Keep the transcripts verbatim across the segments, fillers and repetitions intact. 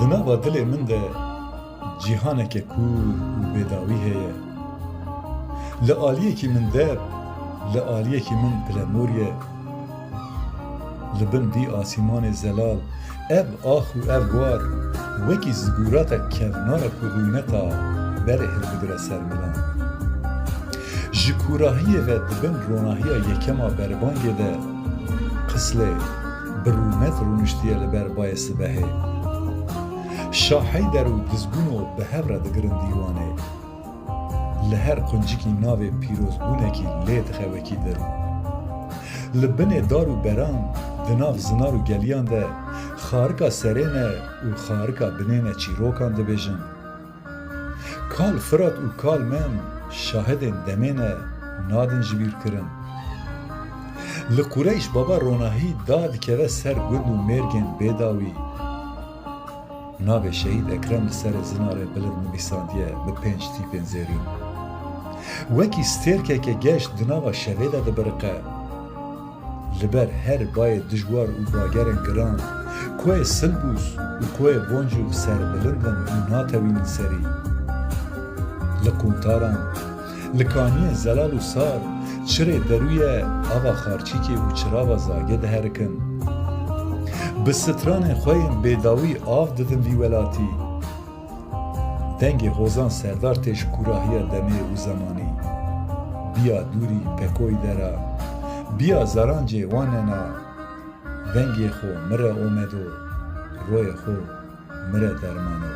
Di nava dilê min de cîhaneke kûr û bêdawî heye. Li aliyekî min derb, li aliyekî min pilemor ye. Li bin vî asîmanê zelal, ev ax û ev war, wekî zigûrata kevnara ku rûneta berê hildigire ser milan. Ji kûrahiyê ve di bin ronahiya yekema berbangê de Qislê bi rûmet rûniştiye li ber bayê sibehê. Şah Heyder û Dizgûno bi hev re digirin dîwanê. Li her quncikî navê pîrozbûnekî lê dixe wekî din. Li binê dar û beran, di nav zinar û geliyan de xarika serê ne û xarika binê ne çîrokan dibêjin. Kal Firat û kal Mem şahidên demê ne, nadin ji bîr kirin. Li Qureyş Baba ronahî da dikeve ser gund û mêrgên bêdawî. Navê Şehîd Ekrem li serê zinarê bilind nivîsandiye bi pênc tîpên zêrîn. Wekî stêrkeke geş di nava şevê de dibiriqe. Li ber her bayê dijwar û bagerên giran, koyê Silbûs û koyê Boncûk serbilind in û natewînin serî. Li quntaran, li kaniyên zelal û sar, çirê derûye ava Xarçîkê û çirava Zagê diherikin. Bi stranên xwe yên bêdawî av didin vî welatî. Dengê hozan serdar tê ji kûrahiya demê û zemanî. Biya dûrî Pekoyî dera, biya zarancê wan nena. Vengê xwe mi re omedo, royê xwe mi re dermano.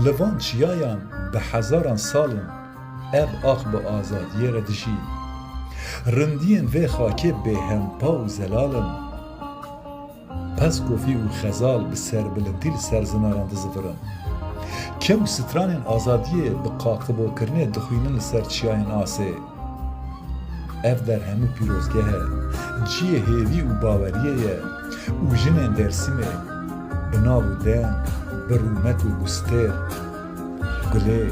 Li van çiyayan bi hezaran sal in ev ax bi azadiyê re dijî. Rindiyên vê xakê bêhempa û zelal in. Peskofî û Xezal bi serbilindî li ser zinaran dizivirin. Kew stranên azadiyê bi qaqibokirinê dixwînin li ser çiyayên asê. Ev der hemû pîrozgeh e, cihê hêvî û baweriyê ye û jinên Dêrsimê bi nav û deng, bi rûmet û bi stêr, Gulê,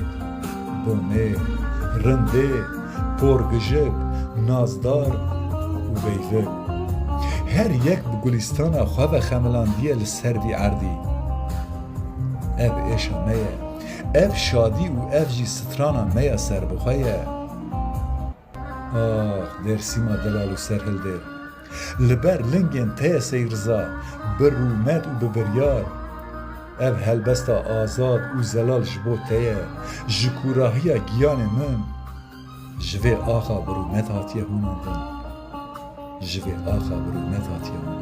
Bomê, Rindê, Porgijik, Nazdar û Beyvik. Her yek bi gulîstana xwe ve xemilandiye li ser vî erdî. Ev êşa me ye. Ev şadî û ev jî strana me ya serbixwe ye. Ax, Dêrsîma delal û serhildêr. Li ber lingên te ye Seyî Riza, bi rûmet û bi biryar. Ev helbesta azad û zelal ji bo te ye, ji kûrahiya giyanê min. Ji vê axa bi rûmet hatiye hûnandin. Ji vê axa bi rûmet hatiye hûnandin.